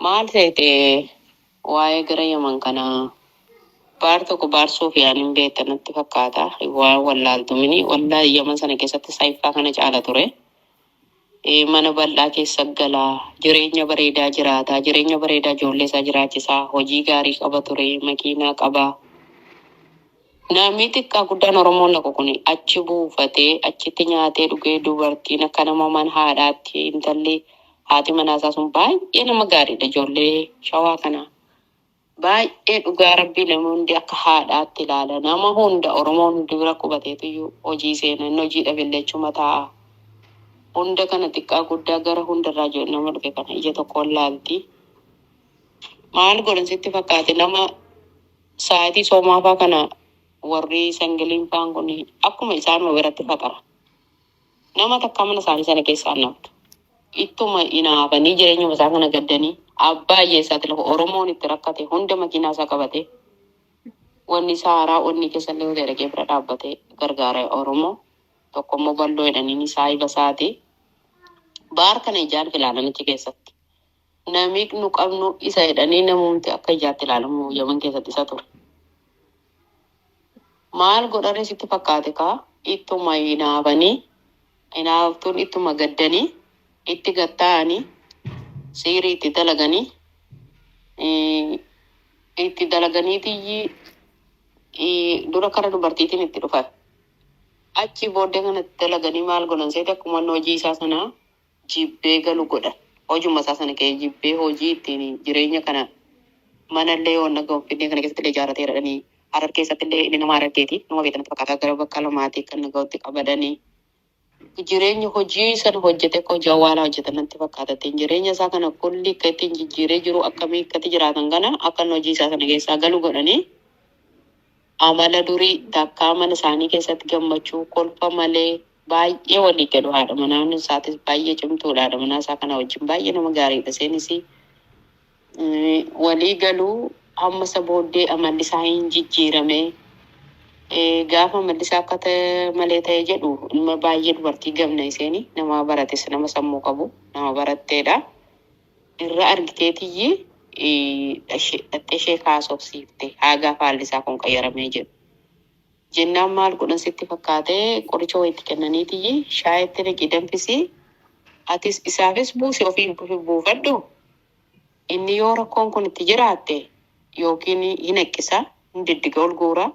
Maal seete waa'ee gara Yaman kana baar tokko baar Soofiyaan hin beekta natti fakkaata. Waan wallaaltumini wallaa Yaman sana keessatti saayifaa kana caala ture. Mana bal'aa keessa galaa, jireenya bareedaa jiraataa, jireenya bareedaa ijoollee isaa jiraachisaa, hojii gaarii qaba ture, makiinaa qaba. Namni xiqqaa guddaan Oromoon dhaqu kun achi buufatee achitti nyaatee dhugee dubartiin akka nama mana haadhaatti intalli haati manaa isaa sun baay'ee nama gaariidha ijoollee shawaa kana. Baay'ee dhugaa rabbii nama hundi akka haadhaatti ilaala. Nama hunda Oromoon hundi bira qubateetu hojii seena inni hojii dhabillee achuma taa'a. Hunda kana xiqqaa guddaa gara hundarraa jiru nama dhufe kana ija tokkoon laalti. Maal godhan sitti fakkaate nama sa'aatii soomaafaa kana warri sangiliin faan kun akkuma isaanuma biratti faxara. Nama takka mana isaanii sana keessaa hin dhabdu. Ittuma inaafanii jireenyuma isaa kana gaddanii abbaa hiyyeessaati lafa Oromoon itti rakkate hunda makiinaa isaa qabate wanni saaraa wanni keessallee hotee dhaqee bira dhaabbatee gargaara Oromoo. Tokko immoo balloo jedhaniin saahiba isaati. Baar kana ijaan ilaalan achi keessatti. Namni nu qabnu isa jedhanii namumti akka ijaatti ilaalamu Yaman keessatti isa ture. Maal godhare sitti fakkaate kaa ittuma inaafanii inaaftuun ittuma gaddanii itti gatta'anii siirii itti dalaganii itti dalaganiitiyyi dura kara dubartiitiin itti dhufan. Achi booddee kanatti dalaganii maal godhan seete akkuma inni hojii isaa sana jibbee galu godhan. Hojuma isaa sana ka'ee jibbee hojii ittiin jireenya kana manallee yoo naga Finfinnee kana keessatti illee ijaarratee jedhanii Harar keessatti illee inni nama Harargeeti. Nama beektan natti fakkaata gara bakka lamaatii kan naga'utti qabadanii. Jireenya hojii sana hojjete akka hojii awwaalaa hojjetan natti fakkaata. Ittiin jireenya isaa kana kulli akka ittiin jijjiiree jiru akkamii akkatti jiraatan kana akka inni hojii isaa sana keessaa galu godhanii amala durii takkaa mana isaanii keessatti gammachuu kolfa malee baay'ee walii galu haadha manaan isaatis baay'ee cimtuudha haadha manaa isaa kana wajjin baay'ee nama gaariidha isheenis walii galuu amma isa booddee amalli isaa hin jijjiirame gaafa amalli isaa akka malee ta'e jedhu ilma baay'ee dubartii gamna isheen nama barates nama sammuu qabu nama baratteedha. Irra argiteetiyyi dhattee ishee kaasofsiifte haa gaafa haalli isaa kun qayyaramee jedhu. Jennaan maal godhan sitti fakkaate qoricha wayitti kennaniitiyyi shaayitti naqii danfisii atis isaafis buusi ofii buufadhu. Inni yoo rakkoon kun itti jiraatte yookiin hin haqqisa, hin diddiga ol guura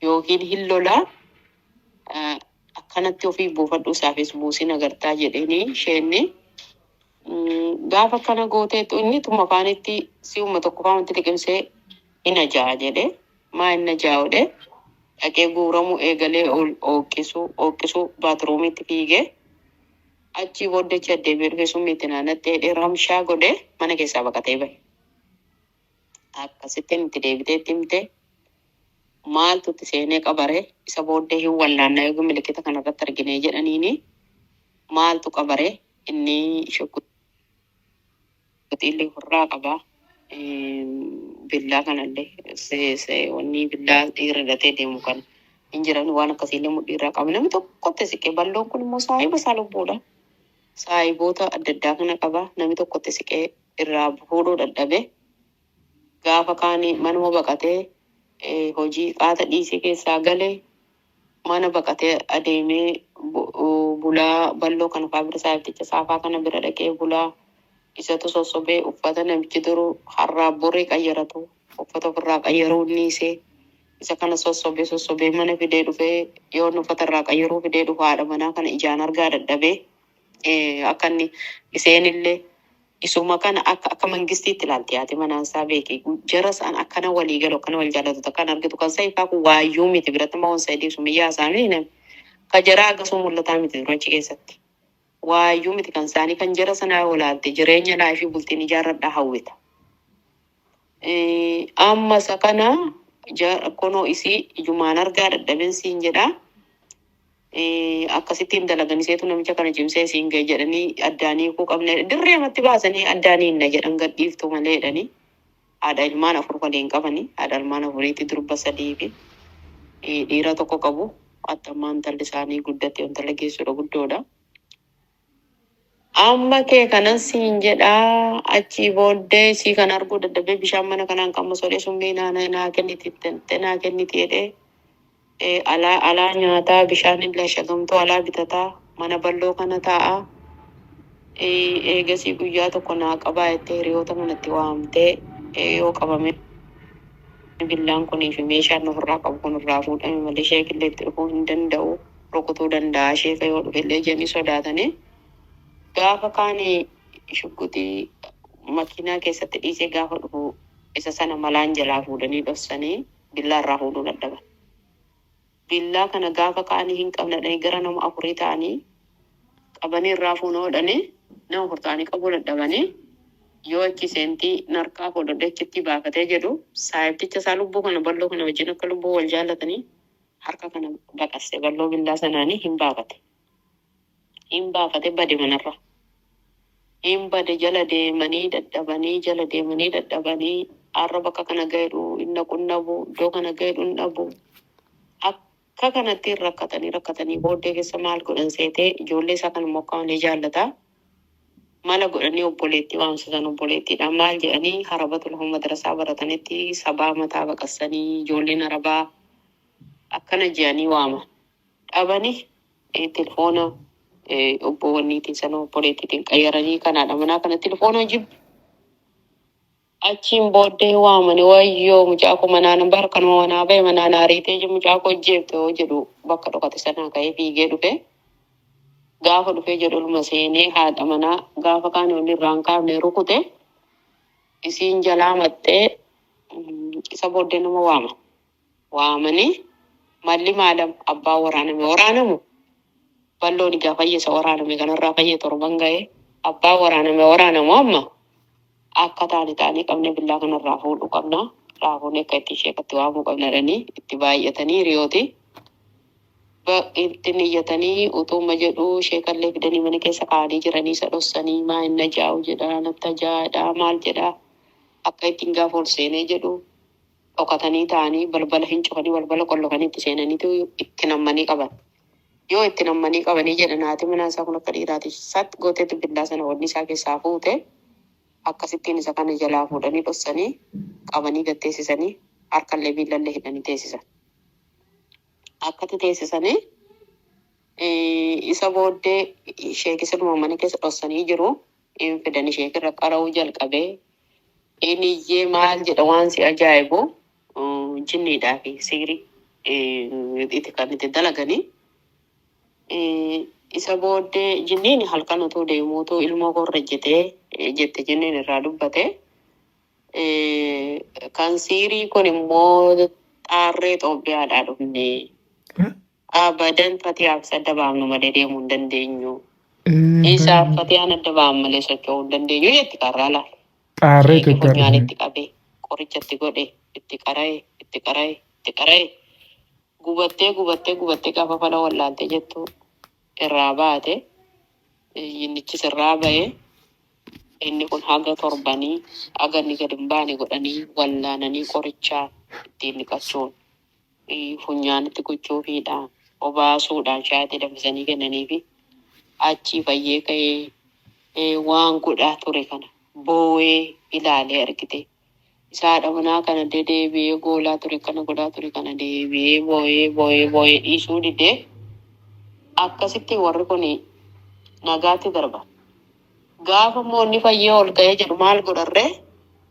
yookiin hin lola akkanatti ofii buufadhu isaafis buusin agartaa jedheeni isheenni. Gaafa akkana gooteetu inni tuma afaanitti si'uma tokko faamatti liqimsee hin ajaa'a jedhe. Maa hin ajaa'u dhaqee guuramuu eegalee ol ooqqisuu ooqqisuu baatruumiitti fiigee achii booddee achi addeebi'ee dhufee summiitti naannatti hidhee ramshaa godhee mana keessaa baqatee bahe. Akkasittiin itti deebitee itti himte maaltu itti seenee qabare isa booddee hin wallaannaa yookiin milikita kanarratti argine jedhaniini maaltu qabare inni shukkuxiillee ofirraa qaba. Billaa kanallee wanni billaa dhiirri hidhatee deemu kana hin jiran waan akkasiillee mudhii irraa qaba. Namni tokkotti siqee balloon kun immoo saahiba isaa lubbuudha. Saahiboota adda addaa kana qaba. Namni tokkotti siqee irraa fuudhuu dadhabe. Gaafa kaanii manuma baqatee hojii qaata dhiisee keessaa galee mana baqatee adeemee bulaa balloo kana fa'aa bira saahibticha saafaa kana bira dhaqee bulaa isatu sossobee uffata namichi duru har'aa borii qayyaratu uffata ofirraa qayyaruu niisee isa kana sossobee sossobee mana fidee dhufee yoo inni uffata irraa qayyaruu fidee dhufu haadha manaa kana ijaan argaa dadhabee akka inni isheenillee isuma kana akka akka mangistiitti ilaalti haati manaan isaa beeki jara isaan akkana walii galu akkana wal jaallatu kan argitu kan saayifaa kun waayyuu miti biratti immoo wansa ibsu miyyaa isaanii nama ka jaraa akkasuma mul'ataa miti dura achi keessatti waayyuu miti kan isaanii kan jara sanaa olaalte jireenya laayifii bultiin ijaarradhaa hawwita. Amma isa kana kunoo isii ijumaan argaa dadhabeen siin jedhaa. Akkasittiin dalagan iseetu namicha kana cimsee siin ga'e jedhanii addaan hiikuu qabne dirree amatti baasanii addaan hiinna jedhan gadhiiftu malee jedhanii haadha ilmaan afur waliin qabanii haadha ilmaan afuriitti durba sadii fi dhiira tokko qabu. Hatta ammaa intalli isaanii guddatte intala geessuudha guddoodha. Amma kee kanan siin jedhaa achii booddee sii kan arguu dadhabee bishaan mana kanaan qaama solee summii naa naa kenniti naa kenniti jedhee alaa alaa nyaataa bishaan illee shagamtuu alaa bitataa mana balloo kana taa'aa. Eegasii guyyaa tokko naa qabaa jettee hiriyoota manatti waamtee yoo qabame billaan kunii fi meeshaan ofirraa qabu kun irraa fuudhame malee sheekillee itti dhufuu hin danda'u rukutuu danda'a sheeka yoo dhufellee jedhanii sodaatanii gaafa kaan shugguxii makiinaa keessatti dhiisee gaafa dhufu isa sana malaan jalaa fuudhanii dhoksanii billaa irraa fuudhuu dadhaban. Billaa kana gaafa kaanii hin qabne dhanii gara nama afurii ta'anii qabanii irraa fuunoo dhanii nama afur ta'anii qabuu dadhabanii yoo achi seentii narkaa fuudhadhee achitti baafatee jedhu saayibticha isaa lubbuu kana balloo kana wajjin akka lubbuu wal jaallatanii harka kana baqasse balloo billaa sanaanii hin baafate. Hin baafate bade manarra. Hin bade jala deemanii dadhabanii jala deemanii dadhabanii har'a bakka kana ga'edhu hin dhaqu hin dhabu iddoo kana ga'edhu hin dhabu. Akka kanatti rakkatanii rakkatanii booddee keessa maal godhan seetee ijoollee isaa kan immoo akka malee jaallata. Mala godhanii obboleettii waamsisan obboleettiidha. Maal jedhanii harabatu lafa madrasaa baratanitti sabaa mataa baqassanii ijoolleen arabaa akkana jedhanii waama. Dhabanii telefoona obbo Wanniitiin sana obboleettiitiin qayyaranii kanaadha manaa kana telefoona jibbu. Achiin booddee waamanii wayyoo mucaa koo manaan bara kanuma manaa bahe manaan ariitee mucaa koo jeefte yoo jedhu bakka dhokate sanaa ka'ee fiigee dhufe. Gaafa dhufee jedhu oluma seenee haadha manaa gaafa kaan olli irraa hin kaafne rukute isiin jalaa maxxee isa booddee nama waama. Waamanii malli maalam abbaa waraaname waraanamu balloon egaa fayyisa waraaname kanarraa fayye torban ga'e abbaa waraaname waraanamu amma akka taane ta'anii qabne billaa kanarraa fuudhuu qabna. Raafuun akka itti sheekatti waamuu qabna jedhanii itti baay'atanii hiriyooti. Itti niyyatanii utuuma jedhu sheekallee fidanii mana keessa kaa'anii jiranii isa dhossanii maa hin najaa'u jedha natti ajaa'adha maal jedha akka ittiin gaafa ol seenee jedhu dhokatanii taa'anii balbala hin cufanii balbala qollofanii itti seenaniitu itti nammanii qaban. Yoo itti nammanii qabanii jedhan haati manaa isaa kun akka dhiiraati sat gooteetu billaa sana wanni isaa keessaa fuute akkasittiin isa kana jalaa fuudhanii dhossanii qabanii gad teessisanii harkallee miilallee hidhanii teessisan. Akkatti teessisanii isa booddee sheekisa mana keessa dhossanii jiru. Hin fidanii sheekirra qara'uu jalqabee inni iyyee maal jedha waan si ajaa'ibu jinniidhaa fi siirii itti kan itti dalaganii. Isa booddee jinniin halkan utuu deemuutu ilmoo korra jetee jette jinniin irraa dubbate. Kan siirii kun immoo xaarree Xoobbiyaadhaa dhufne. Abadan fatihaaf isa adda baafnu malee deemuu hin dandeenyu. Isaaf fatiyaan adda ba'an malee socho'uu hin dandeenyu jetti karraa laal. Xaarree Sheekii Itoophiyaa funyaan dhufne. itti qabee qoricha itti godhe itti qara'e itti qara'e itti qara'e gubattee gubattee gubattee gaafa fala wallaaltee jettu irraa baate innichis irraa ba'e inni kun haga torbanii haga inni gad hin baane godhanii wallaananii qorichaa ittiin dhiqachuun funyaan itti gochuufiidhaan obaasuudhaan shaayii danfisanii kennaniifi achii fayyee ka'ee waan godhaa ture kana boo'ee ilaalee argite. Isa haadha manaa kana dedeebi'ee goolaa ture kana godhaa ture kana deebi'ee boo'ee boo'ee boo'ee dhiisuu didee akkasitti warri kun nagaatti darba. Gaafa immoo inni fayyee ol ka'ee jedhu maal godharree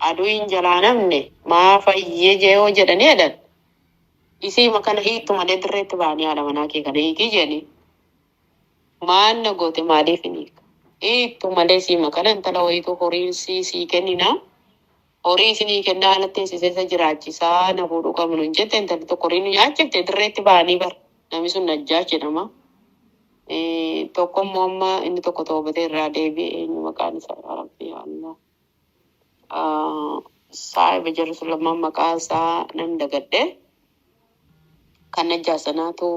aduu hin jalaa namne maa fayyee jee yoo jedhanii jedhan isiima kana hiittu malee dirreetti ba'anii haadha manaa kee kana hiikii jedhanii maal na goote maaliif hin hiika? Hiittu malee siima kana intala wayiitu horii sii kenninaa. Horii isinii kennaa alatti teessisee isa jiraachisaa na fuudhuu qabnu hin jette intalli tokko horii nu nyaachifte dirreetti ba'anii bara. Namni sun Najjaash jedhama. Tokko immoo amma inni tokko toobatee irraa deebi'e eenyu maqaan isaa yaa Rabbi yaa Allah. Saahiba jarri sun lamaan maqaa isaa nan dagadhe. Kan Najjaash sanaatu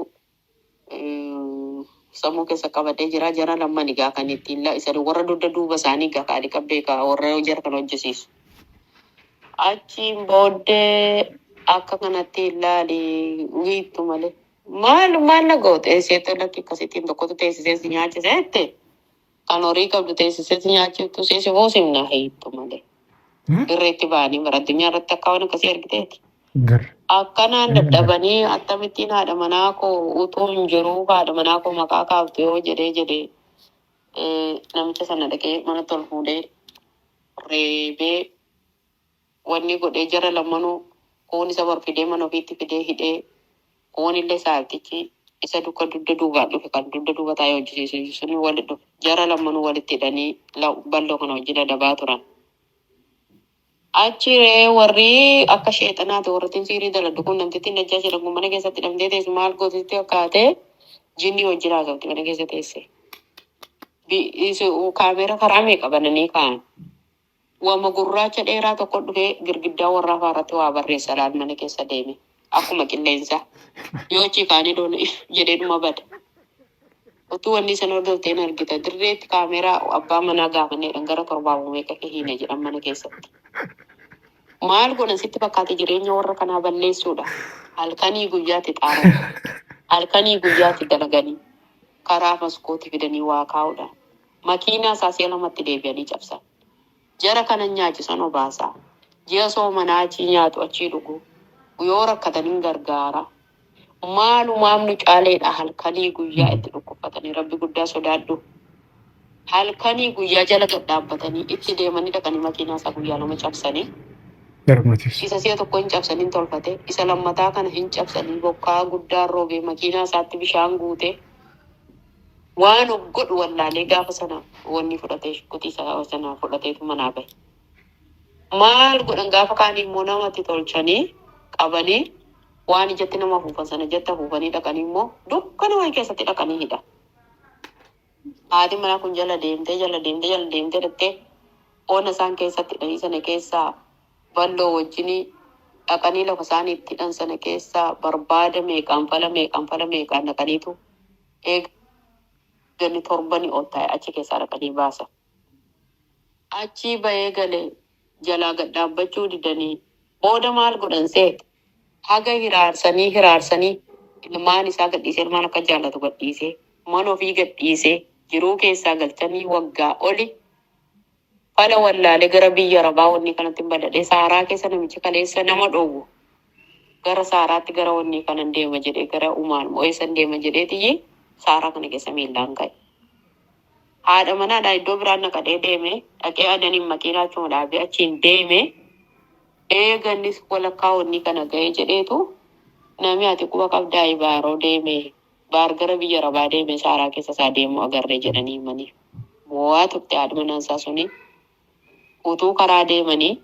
sammuu keessa qabatee jira. Jara lamman egaa kan ittiin isa warra dugda duuba isaanii egaa kaadhi qabbee kaa warra jara kan hojjesiisu. Achiin booddee akka kanatti ilaali wiittu malee. Maal maal na goote seettoo lakki akkasittiin tokkotu teessisee si nyaachise jette. Kan horii qabdu teessisetti nyaachiftu si fuusimna heettu malee. Irreetti ba'anii bara addunyaa irratti akka waan akkasii argiteeti. Garra. Akkanaan dadhabanii akkamittiin haadha manaa koo utuu hin jiruu haadha manaa koo maqaa kaaftu yoo jedhee jedhee namicha sana dhaqee mana ol fuudhee reebee wanni godhee jara lamanuu kuun isa bar fidee mana ofiitti fidee hidhee kuun illee saatichi isa duka dugda duubaan dhufe kan dugda duuba taa'ee hojjisiisu suni wali dhufe jara lamanuu walitti hidhanii balloo kana wajjin adabaa turan. Achi ree warri akka sheexanaati warri siirii daladdu kun namtittiin dajjaa jedhamu kun mana keessatti hidhamtee teessu maal gootitti fakkaate jinni wajjin haasofti mana keessa teesse. Kaameera karaa meeqa bananii kaa'an. Wama gurraacha dheeraa tokko dhufee girgiddaa warraa faarratti waa barreessa laal mana keessa deeme. Akkuma qilleensaa. Yoo achi kaanii doonu if jedhee dhuma bada. Utuu wanni sana hordoftee hin argita. Dirreetti kaameeraa abbaa manaa gaafanneedhaan gara torbaamu meeqa hiine jedhan mana keessatti. Maal godhan sitti fakkaate jireenya warra kanaa balleessuudha. Halkanii guyyaatti xaaran. Halkanii guyyaatti dalaganii karaa maskootii fidanii waa kaa'uudha. Makiinaa isaa si'a lamatti deebi'anii cabsan. Jara kana nyaachisan obaasaa. Ji'a soomanaa achii nyaatu achii dhugu. Yoo rakkatanii gargaara. Maalumaaf nu caaleedha halkanii guyyaa itti dhukkubfatanii rabbi guddaa sodaadhu. Halkanii guyyaa jala gad dhaabbatanii itti deemanii dhaqanii makiinaa isaa guyyaa lama cabsanii. Garmatis. Isa si'a tokko hin cabsanii tolfate. Isa lammataa kana hin cabsanii bokkaa guddaan roobee makiinaa isaatti bishaan guute. Waan of godhu wallaalee gaafa sana wanni fudhatee shukutii isaa sana fudhateetu manaa bahe. Maal godhan gaafa kaan immoo namatti tolchanii qabanii waan ijatti nama afuufan sana ijatti afuufanii dhaqanii immoo dukkana wayii keessatti dhaqanii hidha. Haati manaa kun jala deemtee jala deemtee jala deemtee dhaqxee ona isaan keessatti hidhanii sana keessaa balloo wajjinii dhaqanii lafa isaan itti hidhan sana keessaa barbaada meeqaan fala meeqaan fala meeqaan dhaqaniitu eegani torbani ol taa'e achi keessaa dhaqanii baasan. Achii bahee galee jalaa gad dhaabbachuu didanii booda maal godhan seete haga hiraarsanii hiraarsanii ilmaan isaa gadhiisee ilmaan akka jaallatu gadhiisee mana ofii gadhiisee jiruu keessaa galchanii waggaa oli fala wallaalee gara biyya arabaa wanni kanatti hin badadhee saaraa keessa namichi kaleessa nama dhoowwu gara saaraatti gara wanni kanan deema jedhee gara umaan mo'eessan deema jedhee tiyyi saaraa kana keessa miillaan ka'e. Haadha manaadhaa iddoo biraan naqadhee deeme dhaqee adaniin makiinaa achuma dhaabee achiin deeme eegannis walakkaa wanni kana ga'ee jedheetu namni ati quba qabdaa baaroo deeme baar gara biyya arabaa deeme saaraa keessa isaa deemu agarree jedhanii himanii. Bu'aa turte haadha manaan isaa suni utuu karaa deemanii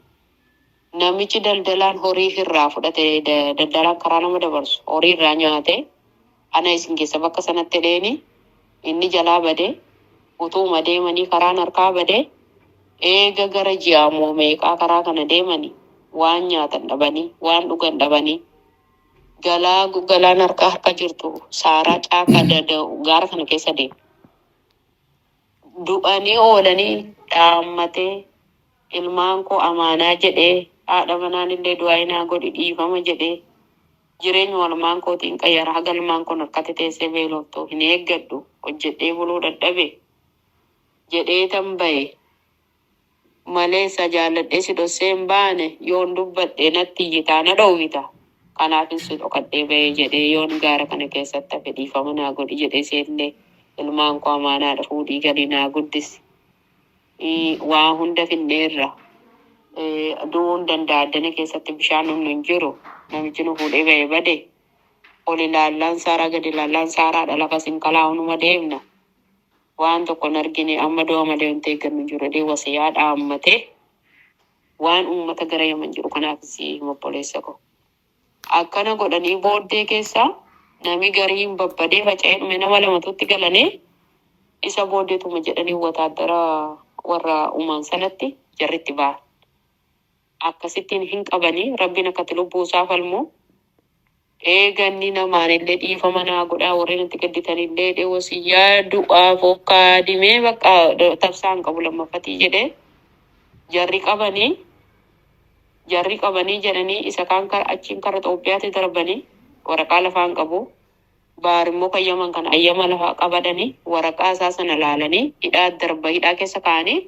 namichi daldalaan horii irraa fudhate daldalaan karaa nama dabarsu horii irraa nyaate ana isin keessa bakka sanatti dheeni inni jalaa bade utuuma deemanii karaan harkaa bade eega gara ji'aamoo meeqaa karaa kana deemanii waan nyaatan dhabanii waan dhugan dhabanii galaa galaan harka harka jirtu saaraa caaka gaara kana keessa deemu. Du'anii oolanii dhaammatee ilmaan koo amaanaa jedhee haadha manaan illee du'aa naa godhi dhiifama jedhee jireenya ilmaan kootiin qayyara haga ilmaan kun harkatti teessee beeloftu hin eeggadhu hojjedhee buluu dadhabe jedhee tan bahe malee isa jaalladhee si dhossee hin baane yoon dubbadhe natti iyyitaa na dhowwita. Kanaafin si dhokadhee bahee jedhee yoon gaara kana keessatti hafe dhiifama naa godhi jedhee seellee ilmaan koo amaanaadha fuudhii galii naa guddisi. Waa hunda finneerra. Du'uu hin danda'a addana keessatti bishaan humnu hin jiru. Namichi nu fuudhee bahee bade. Ol ilaallaan saaraa gadi ilaallaan saaraadha lafa sin kalaa'unuma deemna. Waan tokko hin argine amma du'a malee wanti eeggannu hin jiru jedhee wasiyaa dhaammatee waan uummata gara Yaman jiru kanaaf si hima obboleessa koo. Akkana godhanii booddee keessaa nami gariin babbadee faca'ee dhume nama lamatutti galanii isa booddeetuma jedhanii wataaddara warra uumaan sanatti jarri itti ba'an. Akkasittiin hin qabanii rabbiin akkatti lubbuu isaa falmu eeganni namaan illee dhiifama naa godhaa warreen itti gadditan illee jedhee wasiyyaa du'aaf of kaadhimee bakka tabsaa hin qabu lammaffatii jedhee jarri qabanii jedhanii isa kaan kara achiin kara Itoophiyaatti darbanii waraqaa lafaa hin qabu. Baar immoo kan Yaman kana ayyama lafaa qabadanii waraqaa isaa sana laalanii hidhaa darba hidhaa keessa kaa'anii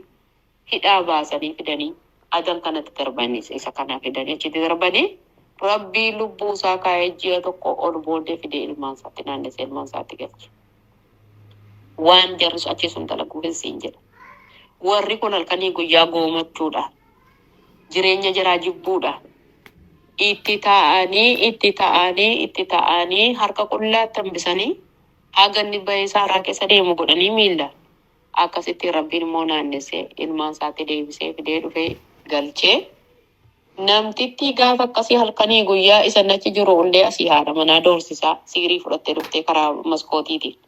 hidhaa baasanii fidanii Adan kanatti darbanii isa kana fidanii achitti darbanii Rabbii lubbuu isaa kaa'ee ji'a tokko ol booddee fidee ilmaan isaatti naannessee ilmaan isaatti galche. Waan jarri achi sun dalaguufin siin jedha. Warri kun halkanii guyyaa goomachuudha. Jireenya jaraa jibbuudha. Itti ta'anii itti ta'anii itti ta'anii harka qullaatti hambisanii haga inni bahee saaraa keessa deemu godhanii miilla. Akkasitti Rabbiin immoo naannessee ilmaan isaatti deebisee fidee dhufee galchee. Namtittii gaafa akkasii halkanii guyyaa isan achi jiru illee asii haadha manaa doorsisaa siirii fudhattee dhuftee karaa maskootiitiin.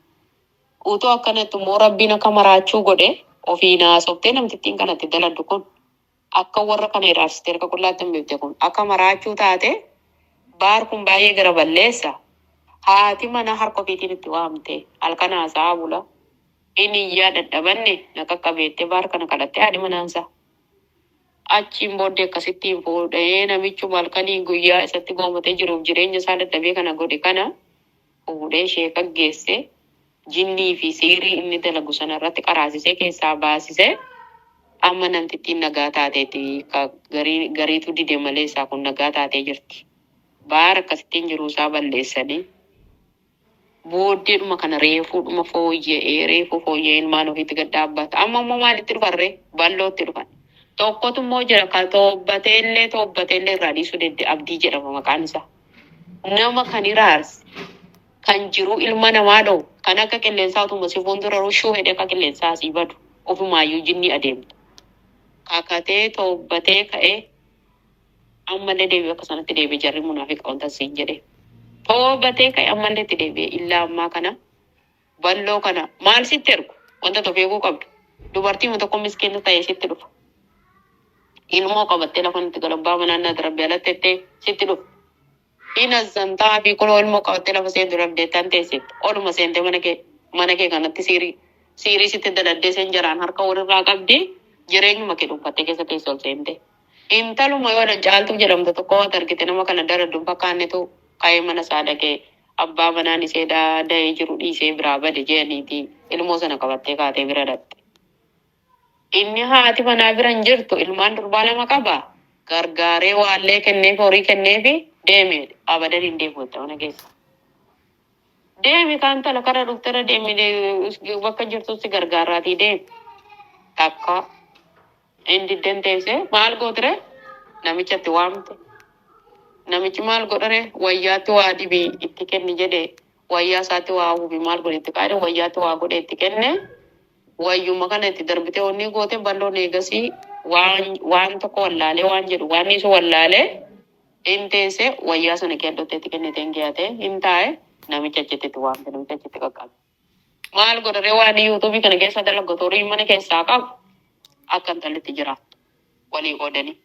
Utuu akkanatti immoo Rabbiin akka maraachuu godhe ofii naasoftee namtittiin kanatti daladdu kun akka warra kana iraarsitee harka qullaatti hambifte kun akka maraachuu taate baar kun baay'ee gara balleessa. Haati manaa harka ofiitiin itti waamte halkan haasa'aa bula. Inni iyyaa dadhabanne na qaqqabeettee baar kana kadhattee haadhi manaansaa. Achiin booddee akkasittiin fuudhee namichuma halkanii guyyaa isatti goomatee jiruuf jireenya isaa dadhabee kana godhe kana fuudhee sheeka geesse jinnii fi siirii inni dalagu sana irratti qaraasisee keessaa baasisee amma namtittiin nagaa taateeti ka garii gariitu dide malee isaa kun nagaa taatee jirti. Baar akkasittiin jiruu isaa balleessanii Booddeedhuma kana reefuudhuma fooyya'ee reefuu fooyya'ee ilmaan ofiitti gad dhaabbata. Amma immoo maalitti dhufarree? Ballootti dhufan. Tokkotu immoo jira ka toobbateellee toobbateellee irraa dhiisuu didde Abdii jedhama maqaan isaa. Nama kan iraarse kan jiruu ilma namaa dhowu kan akka qilleensaa utuma si fuuldura rushuu hedhe akka qilleensaa asii badu ofumaayyuu jinnii adeemtu. Kakatee toobbatee ka'ee Ammallee deebi'ee akka sanatti deebi'e jarri munaafiqa wanta siin jedhe. Toobatee ka'e ammallee itti deebi'e illaa ammaa kana balloo kana maal sitti ergu wanta tokko beekuu qabdu. Dubartiin tokko miskiina ta'e sitti dhufa. Ilmoo qabattee lafa nutti galabbaa manaan na darabbi alatti jettee sitti dhufa. Hin azzantaa fi kunoo ilmoo qabattee lafa seentu dhabdee tan teessetti. Oluma seentee mana kee kanatti siirii siirii sitti daladdee seen jaraan harka walirraa qabdi jireenyuma kee dhuunfattee keessa teesse ol seente. Intaluma yoo Caaltuu jedhamtu tokko waan argite nama kana daladdu hin fakkaannetu ka'ee mana isaa dhaqee abbaa manaan isee da'ee jiru dhiisee biraa bade jedhaniiti ilmoo sana qabattee kaatee bira dhaqxe. Inni haati manaa bira hin jirtu ilmaan durbaa lama qaba. Gargaaree waallee kenneef horii kenneefi deeme abadan hin deemu jette mana keessa. Deemi kaan tala kara dhuftera deemi bakka jirtutti gargaarraatii deemi. Takka inni didden teesse maal gootire namichatti waamte. Namichi maal godhare wayyaatti waa dibii itti kenni jedhe wayyaa isaatti waa hubi maal godhe itti qaade wayyaatti waa godhe itti kenne. Wayyuma kana itti darbitee onni goote balloon eegasii waan waan tokko wallaalee waan jedhu waan dhiisu wallaalee hin teesse wayyaa sana keellootti itti kennite hin geeyate hin taa'e namicha achitti itti waamte namicha achitti qaqqabe. Maal godharee waan yuutuubii kana keessa dalagatu horii mana keessaa qabu akka intallitti jiraattu walii qoodanii.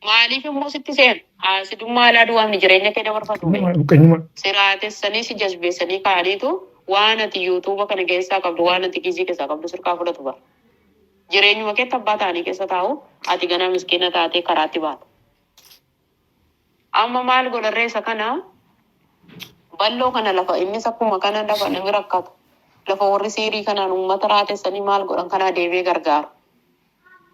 Maaliif immoo sitti seenu? Haasidummaa alaa duwwaamni jireenya kee dabarfatu beeku. Muqanyuma. Siraatessanii si jazbeessanii kaa'aniitu waan ati yuutuuba kana keessaa qabdu waan ati kiisii keessaa qabdu sirkaa fudhatu bara. Jireenyuma keetti abbaa ta'anii keessa taa'u ati ganaa miskiina taatee karaatti baata. Amma maal godharree isa kana balloo kana lafa innis akkuma kana lafa namni rakkatu lafa warri siirii kanaan uummata raatessanii maal godhan kanaa deebi'ee gargaaru.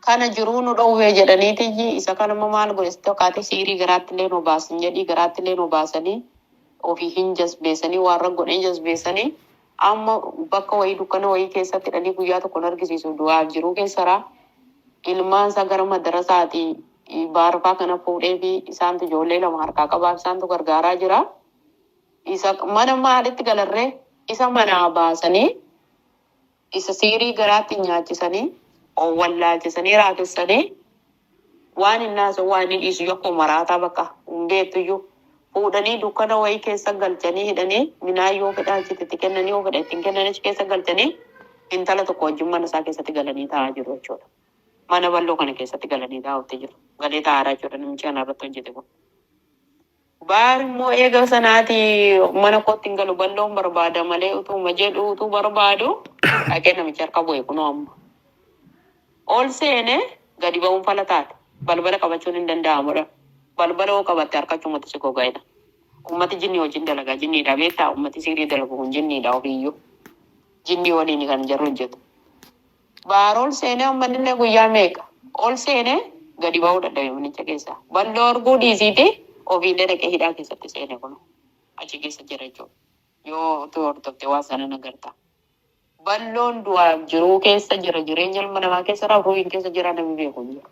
Kana jiruu nu dhowwee jedhaniitiyyi isa kanammoo maal godhe sitti fakkaate siirii garaatti illee nu baasan jedhii garaatti illee nu baasanii ofii hin jasbeessanii waan raggodhe hin jasbeessanii amma bakka wayii dukkana wayii keessatti hidhanii guyyaa tokko hin argisiisu du'aaf jiruu keessaraa ilmaan isaa gara madarasaatii baarfaa kana fuudhee fi isaantu ijoollee lama harkaa qabaaf isaantu gargaaraa jira. Isa mana maalitti galarree isa manaa baasanii isa siirii garaatti nyaachisanii wallaalchisanii raatessanii waan hin haasa'u waan inni dhiisu akkuma maraataa bakka hin beektuyyuu fuudhanii dukkana wayii keessa galchanii hidhanii minaan yoo fedha achitti itti kennanii yoo fedha ittiin kennanii achi keessa galchanii intala tokko wajjin mana isaa keessatti galanii taa'aa jiru jechuudha. Mana bal'oo kana keessatti galanii taa'utti jiru. Galee taa'aa jechuudha namichi kana irratti hojjete kun. Baar immoo eega sanaati mana kootti hin galu bal'oon barbaada malee utuuma jedhu utuu barbaadu dhaqee namichi harka bu'e kunoo amma. Ol seene gadi ba'uun fala taate. Balbala qabachuun hin danda'amudha. Balbala hoo qabatte harkachumatti si goga'edha. Ummati jinnii wajjin dalagaa jinniidha beektaa ummati sihrii dalagu kun jinniidha ofiiyyuu. Jinnii waliin kan jarri hojjetu. Baar ol seenee amma innillee guyyaa meeqa ol seenee gadi ba'uu dadhabe manicha keessaa. Balloo arguu dhiisiiti ofiillee dhaqee hidhaa keessatti seene kun achi keessa jira jechuudha. Yoo utuu hordofte waan sana nagarta. Balloon du'aaf jiruu keessa jira jireenya ilma namaa keessa ruuhin keessa jira namni beeku hin jiru.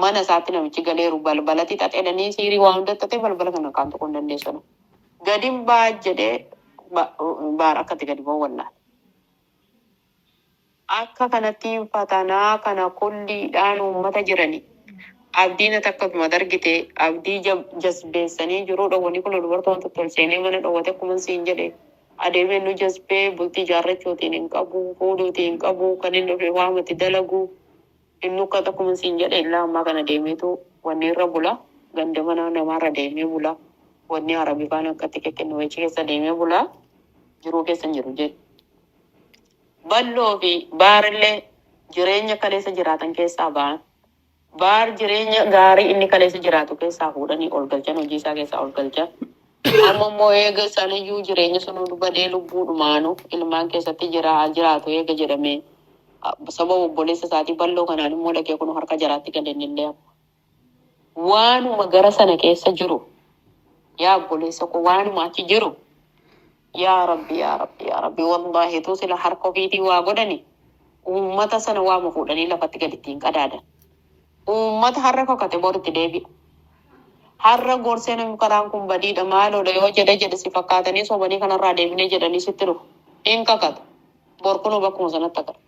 Mana isaatti namichi galeeru balbalatti xaxeedhanii siirii waa hunda xaxee balbala kana kaan tuquu hin dandeessu. Gadin baa jedhee baar akkatti gadi ba'u wallaale. Akka kanatti fatanaa kana kulliidhaan uummata jirani. Abdiin ati akkasuma argite abdii jazbeessanii jiruu dhowwanii kun dubartoota ol seenee mana dhowwate akkuma siin jedhe adeemee nu jazbee bultii ijaarrachuutiin hin qabu fuudhuutiin hin qabu kan inni dhufe waamatti dalagu inni akka akkuma siin jedhe illaa ammaa kana deemeetu wanni irra bula ganda mana namaarra deemee bula wanni arabifaan akkatti kennu achi keessa deemee bula jiruu keessa hin jiru jedhe. Balloo fi baarillee jireenya kaleessa jiraatan keessaa ba'an. Baar jireenya gaarii inni kaleessa jiraatu keessaa fuudhanii ol galchan hojii isaa keessaa ol galchan. Amma immoo eega isaaniyyuu jireenya sun badee lubbuudhumaanu ilmaan keessatti jira jiraatu eega jedhamee sababa obboleessa isaatii balloo kanaan immoo dhaqee kun harka jaraatti galennillee amma. Waanuma gara sana keessa jiru yaa obboleessa koo waanuma achi jiru yaa rabbi yaa rabbi yaa rabbi wallaahi tu sila harka ofiitii waa godhani uummata sana waama fuudhanii lafatti gad ittiin qadaadan. Uummata har'a kakate boritti deebi'a. Har'a gorsee namni karaan kun badiidha maaloodha yoo jedhe jedhe si fakkaatanii sobanii kanarraa deebinee jedhanii sitti dhufu. Hin kakatu. Bor kunuu bakkuma sanatti agarta.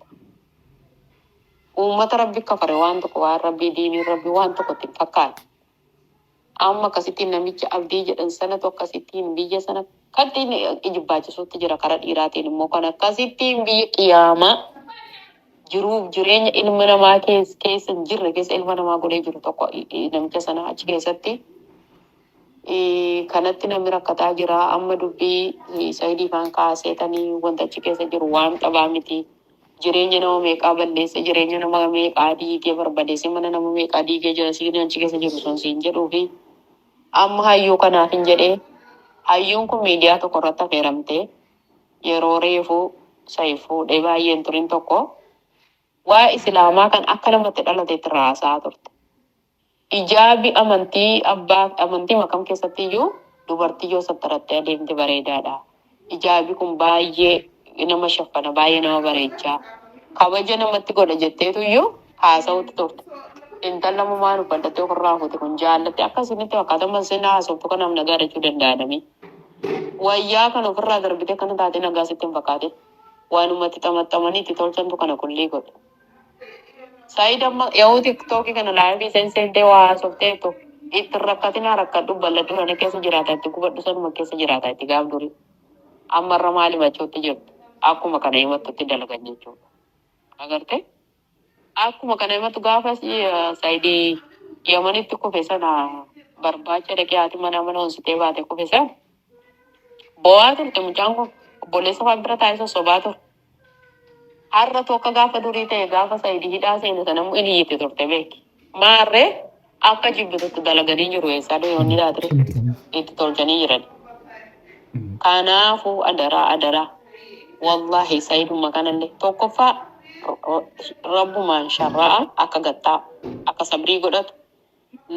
Uummata rabbi kafare waan tokko waan rabbii diinii rabbi waan tokko itti hin fakkaanne. Amma akkasittiin namicha abdii jedhan sanatu akkasittiin biyya sana kattiin ijibbaachisuutti jira karaa dhiiraatiin immoo kan akkasittiin biyya qiyaamaa jiruuf jireenya ilma namaa keessa hin jirre keessa ilma namaa godhee jiru tokko namicha sana achi keessatti kanatti namni rakkataa jira amma dubbii sayidii faan kaaseetanii wanta achi keessa jiru waan xabaa miti. Jireenya nama meeqaa balleesse jireenya nama meeqaa diigee barbadeesse mana nama meeqaa diigee jira siin achi keessa jiru sun siin jedhuu fi amma hayyuu kanaaf hin jedhee hayyuun kun miidiyaa tokko irratti affeeramtee yeroo reefuu sayi fuudhee baay'een turin tokko waa'ee islaamaa kan akka namatti dhalatetti raasaa turte. Ijaabi amantii abbaa amantii makam keessatti iyyuu dubartii yoo sattarattee adeemte bareedaadha. Ijaabi kun baay'ee nama shaffana baay'ee nama bareechaa kabaja namatti godha jetteetu iyyuu haasa'utti turte. Intala maan uffadhattee ofirraa fuute kun jaallatte akkasinitti fakkaata amma isin haasoftu kanaaf nagaa jechuu danda'a namni. Wayyaa kan ofirraa darbite kana taatee nagaa sitti hin fakkaatin. Waanumatti xamaxamanii itti tolchantu kana kullii godhe. Saayid amma yoo tiktookii kana live sen seentee waa haasofteettu itti rakkatinaa rakkadhu balladhu sana keessa jiraata itti gubadhu sanuma keessa jiraata itti gaaf durii. Amma irra maal himachuutti jirtu akkuma kana himattutti dalagan jechuudha. Agartee? Akkuma kana himattu gaafa saayidii Yamanitti kufe sana barbaacha dhaqee haati mana mana onsitee baate kufe sana bo'aa turte mucaan kun obboleessa fa'aa bira taa'ee sossobaa ture. Har'a tokko gaafa durii ta'e gaafa saayidii hidhaa seene sana immoo inni iyyite turte beeki. Maarree akka jibbitutti dalaganii jiru eessaa deemanii laatire itti tolchanii jiran. Kanaafuu adaraa adaraa wallaahi saayiduma kanallee tokkoffaa rabbumaan sharra'a akka gattaa akka sabrii godhatu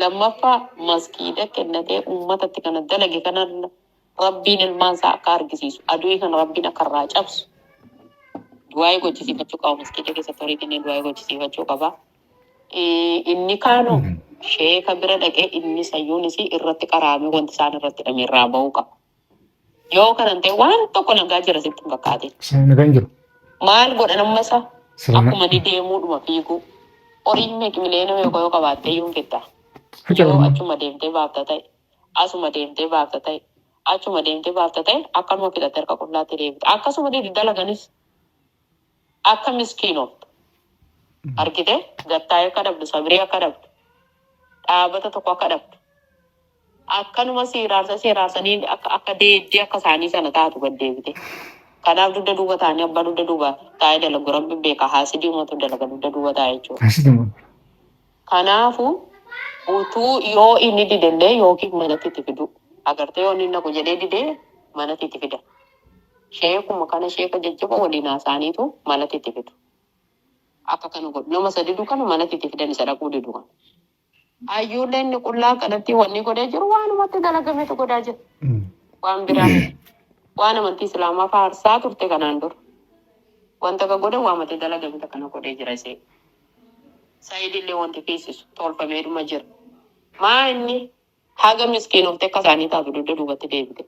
lammaffaa maskiida kennatee uummatatti kana dalage kana rabbiin ilmaan isaa akka argisiisu aduu kana rabbiin akka irraa cabsu du'aa'ii gochisiifachuu qaba maskiida keessatti horii kennee du'aa'ii gochisiifachuu qaba. Inni kaanu sheeka bira dhaqee inni sayyuunis irratti qaraamee wanti isaan irratti hidhame irraa ba'uu qaba. Yoo kanan ta'e waan tokko nagaa jira sitti hin fakkaatin. Nagaan jiru. Maal godhan amma isa akkuma inni deemuudhuma fiiguu. Horiin meeqa miliyoona meeqa yoo qabaatte iyyuu hin fixxa. Yoo achuma deemtee baafta ta'e asuma deemtee baafta ta'e achuma deemtee baafta ta'e akkanuma fixatte harka qullaatti deebita. Akkasuma dalaganis akka miskiinoftu argite gattaa'ee akka dhabdu sabrii akka dhabdu dhaabata tokko akka dhabdu akkanuma siiraarsa siiraarsanii akka akka deeddee akka isaanii sana taatu gad deebite. Kanaaf dugda duuba ta'anii abbaa dugda duuba taa'ee dalagu rabbi beeka haasidii uummatu dalaga dugda duuba taa'ee jechuudha. Kanaafuu utuu yoo inni didellee yookiin manatti itti fidu. Agartee yoo inni naqu jedhee didee manatti itti fida. Sheekuma kana sheeka jajjaba waliin haasa'aniitu manatti itti fidu. Akka kana godhu. Nama isa didu kana manatti itti fidan isa dhaquu didu kana. Hayyuullee inni qullaa kanatti wanni godhee jiru waanumatti dalagametu godhaa jira. Waan biraa miti. Waan amantii Islaamaa faarsaa turte kanaan dura. Wanta akka godhe waamatti dalagame kana godhee jira isee. Saayid illee wanti feesisu tolfameedhuma jira. Maa inni haga miskiinofte akka isaanii taatu dugda duubatti deebite.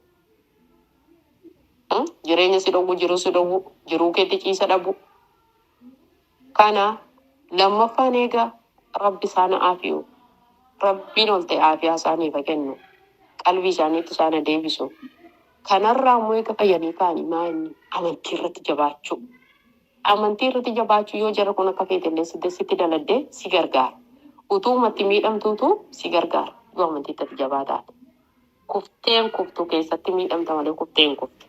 Jireenya si dhowwu, jiruu si dhowwu, jiruu keetti ciisa dhabu. Kana lammaffaan eega Rabbi isaan haa aafiyu. Rabbiin ol ta'e aafiyaa isaaniif haa kennu. Qalbii isaaniitti isaan haa deebisu. Kanarraa immoo eega fayyanii ka'anii maa inni amantii irratti jabaachuu. Amantii irratti jabaachuu yoo jarri kun akka feete illee sitti daladde si gargaara. Utuumatti miidhamtuutu si gargaara yoo amantiitti ati jabaa taate. Kufteen kuftu keessatti miidhamta malee kufteen kuftu.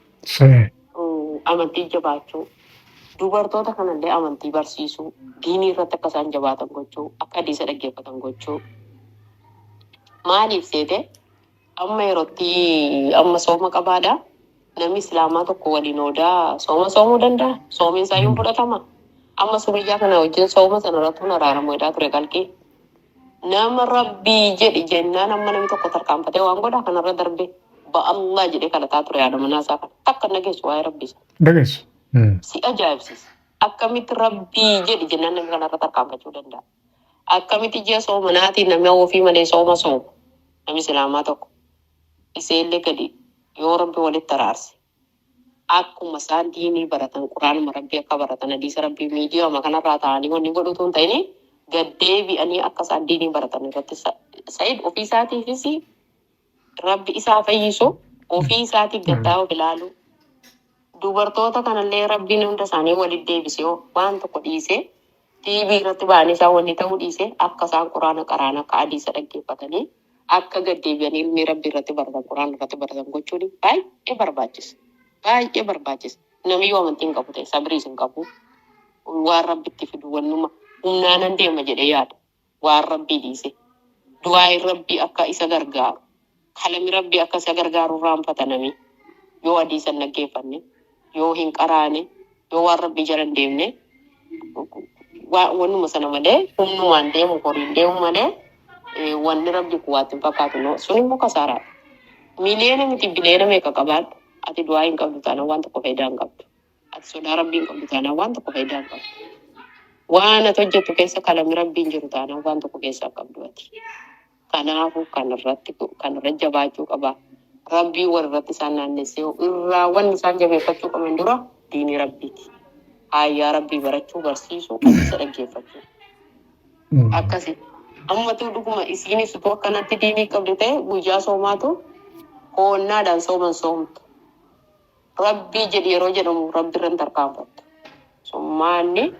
Amantii jabaachuu. Dubartoota kanallee amantii barsiisuu, diinii irratti akka isaan jabaatan gochuu, akka hadiisa dhaggeeffatan gochuu. Maaliif seete amma yerootti amma sooma qabaadha. Namni Islaamaa tokko waliin oodaa sooma soomuu danda'a. Soomiin isaa yoo fudhatama. Amma Sumayyaa kana wajjin sooma sana irratti hun araaramu jedhaa ture qalqii. Nama Rabbii jedhi jennaan amma namni tokko tarkaanfatee waan godha kanarra darbe ba'allaa jedhee kadhataa ture haadha manaa isaa kana. Takka hin dhageessu waa'ee Rabbii sana. Dhageessu. Si ajaa'ibsiisa. Akkamitti Rabbii jedhi jennaan namni kanarra tarkaanfachuu danda'a? Akkamitti ji'a soomanaatiin namni ofii malee sooma sooma? Namni Islaamaa tokko. Iseellee gadi yoo Rabbi walitti araarse. Akkuma isaan diinii baratan, Quraanuma Rabbii akka baratan, hadiisa Rabbii miidiyaama kanarraa ta'anii wanni godhu utuu hin ta'in gad deebi'anii akka isaan diinii baratan irratti Sa'id ofii isaatiifis Rabbi isaa fayyisu, ofii isaatiif gad taa'ee of ilaalu. Dubartoota kanallee Rabbiin hunda isaanii walitti deebisee waan tokko dhiisee TV irratti ba'anii isaan wanni ta'uu dhiisee akka isaan Quraana qara'an, akka hadiisa dhaggeeffatanii, akka gad deebi'anii ilmii Rabbii irratti baratan, Quraana irratti baratan gochuun baay'ee barbaachisa. Baay'ee barbaachisa. Namni yoo amantii hin qabu ta'e sabriis hin qabu. Waan Rabbitti fidu wannuma humnaanan deema jedhee yaada. Waan Rabbii dhiise. Du'aa'iin Rabbii akka isa gargaaru, kalami Rabbii akka isa gargaaru irraanfata nami. Yoo hadiisa hin dhaggeeffanne, yoo hin qaraane, yoo waan Rabbii jala hin deemne, wannuma sana malee humnumaan deemu, horiin deemu malee wanni Rabbii kun waatti hin fakkaatu. No, sun immoo kasaaraadha. Miliyoona miti biliyoona meeqa qabaadhu, ati du'aa hin qabdu taanaan waan tokko faayidaa hin qabdu. Ati sodaa Rabbii hin qabdu taanaan waan tokko faayidaa hin qabdu. Waan ati hojjettu keessa kalami Rabbiin jiru taanaan waan tokko keessaa hin qabdu ati. Kanaafuu kanarratti kanarra jabaachuu qaba. Rabbiin walirratti isaan naannessee irraa wanni isaan jabeeffachuu qaban dura diinii Rabbiiti. Haayyaa Rabbii barachuu, barsiisuu, hadiisa dhaggeeffachuu. Akkasi. Ammatu dhuguma isiinis utuu akkanatti diinii qabdi ta'e guyyaa soomaatu hoonnaadhaan sooman soomtu. Rabbii jedhi yeroo jedhamu Rabbi irra hin tarkaanfattu. Summaanni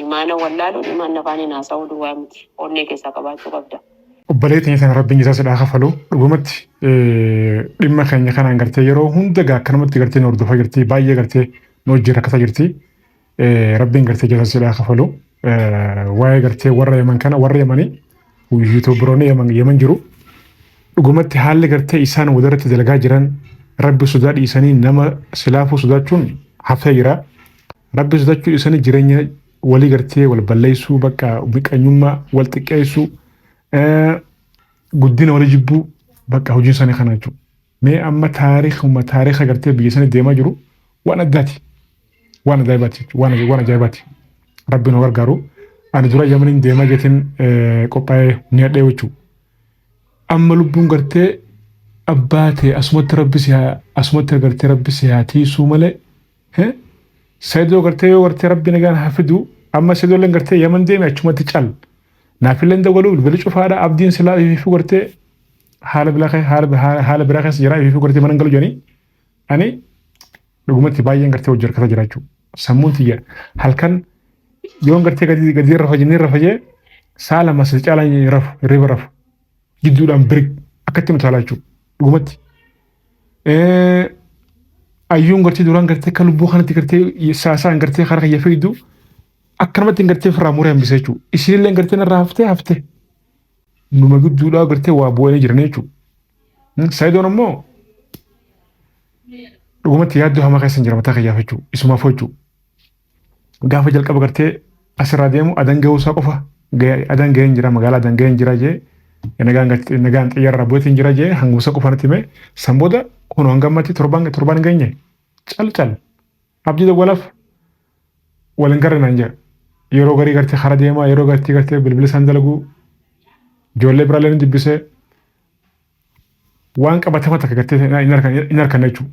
imaana wallaaluun imaanni afaaniin haasa'uu duwwaa miti. Onnee keessaa qabaachuu qabda. Obboleettii teenya tana Rabbiin jazaa sidhaa kafalu. Dhugumatti dhimma keenya kanaan gartee yeroo hunda gaa akkanumatti gartee nu hordofaa jirti, baay'ee gartee nu wajjin rakkataa jirti. Rabbiin gartee jazaa sidhaa kafalu. Waa'ee gartee warra Yaman kana, warra Yamanii yuutuubaroonni Yaman jiru. Dhugumatti haalli gartee isaan walirratti dalagaa jiran, Rabbi sodaa dhiisanii nama silaafuu sodaachuun hafee jira. Rabbi sodaachuu dhiisanii jireenya walii gartee wal balleessuu, bakka miqanyummaa wal xiqqeessuu, guddina walii jibbuu, bakka hojiin isaanii kana jechuudha. Mee amma taarikhuma taarikha gartee biyya sanii deemaa jiru waan addaati. Waan ajaa'ibaati jechuudha. Waan ajaa'ibaati. Rabbiin nu gargaaru. Ani dura Yamaniin deemaa jeetiin qophaa'ee ni hadhee jechuudha. Amma lubbuun gartee abbaa ta'e asumatti rabbi si haa asumatti gartee rabbi si haa tiisuu malee. Saidoo gartee yoo gartee rabbi nagaan haa fidu, amma Saidoo illee gartee Yaman deeme achumatti cal. Naafillee hin dawwalu, bilbilli cufaadha. Abdiin silaa ifiifuu gartee haala biraa haala biraa keessa jira, ifiifuu gartee mana hin galu jedhanii ani dhugumatti baay'een gartee hojii harkata jira jechuudha. Sammuun tiyya halkan yoon gartee gadi gadi rafa jennee rafa jee sa'a lama sadi caalaa hin rafu, hirriba rafu jidduudhaan birik akkatti mutaalaa jechuudha dhugumatti. Ayyuun gartee duraan gartee akka lubbuu kanatti gartee saasaan gartee karaa kiyya fiigdu akkanumatti gartee ofirraa muree hambise jechuudha. Isiinillee gartee narraa haftee hafte. Numa gidduudhaa gartee waa bu'anii jiran jechuudha. Sayidoon ammoo Dhugumatti yaaddoo hamaa keessa hin jira mataa kiyyaaf jechuudha. Isumaaf jechuudha. Gaafa jalqaba gartee asirraa deemu adan ga'uusaa qofa adan ga'een jira, magaalaa adan ga'een jira jee, nagaan nagaan xiyyaarraa bu'eetiin jira jee hangumsa qofa natti hime. San booda kun hanga ammatti torbaan hin geenye cal cal. Abdii dawwalaaf wal hin garre naan jedha. Yeroo garii gartee kara deemaa, yeroo gartee gartee bilbila isaan dalaguu, ijoollee biraallee ni dubbisee, waan qabatama takka gartee hin harkanne jechuudha.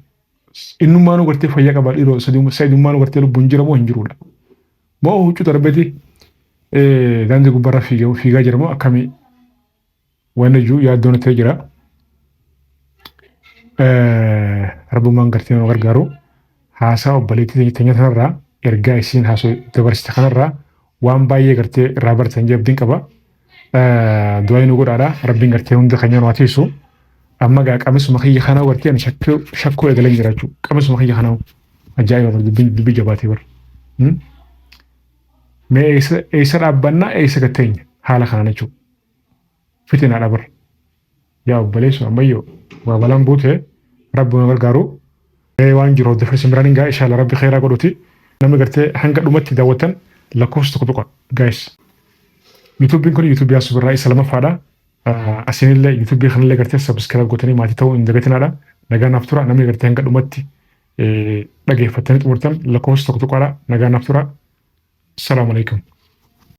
Innummaanuu gartee fayyaa qaba dhiiroo, sadummaanuu gartee lubbuun jira moo hin jirudha? Moo huccuu darbeeti daandii gubbaarra fiigaa jira moo akkamii? Waan ijuu yaaddoon ta'e jira. Rabbummaan gartee nama gargaaru. Haasaa obboleettii teenya kanarraa, ergaa isiin haasoo dabarsite kanarraa waan baay'ee gartee irraa baratan jee abdiin qaba. Du'aa nu godhaadha. Rabbiin gartee hunda keenya nu haa tiisu. Amma gaa qamisuma kiyya kanaa gartee ani shakkuu eegaleen jira jechuudha. Qamisuma kiyya kanaa ajaa'iba bar, dubbii jabaatee bar. Mee eessa dhaabbannaa, eessa gatteenya haala kanaan jechuudha. Fitinaadha bar. Yaa obboleessu, ammayyoo waa balaan buute, rabbi nu gargaaru. Waan jiru hordofee simbiraan hin gaa, inshallah rabbi khairaa godhuti. Namni gartee hanga dhumatti daawwattan lakkoofsa tokko tuqa guys. Yuutuubiin kun yuutuubii Yaasuu Birraa isa lamaffaadha. Asinillee yuutuubii kanallee gartee subscribe gootanii maatii ta'uu hin dagatinaadha. Nagaa naaf tura. Namni gartee hanga dhumatti dhageeffattanii xumurtan lakkoofsa tokko tuqaadha. Nagaa naaf tura. Salaamu alaikum.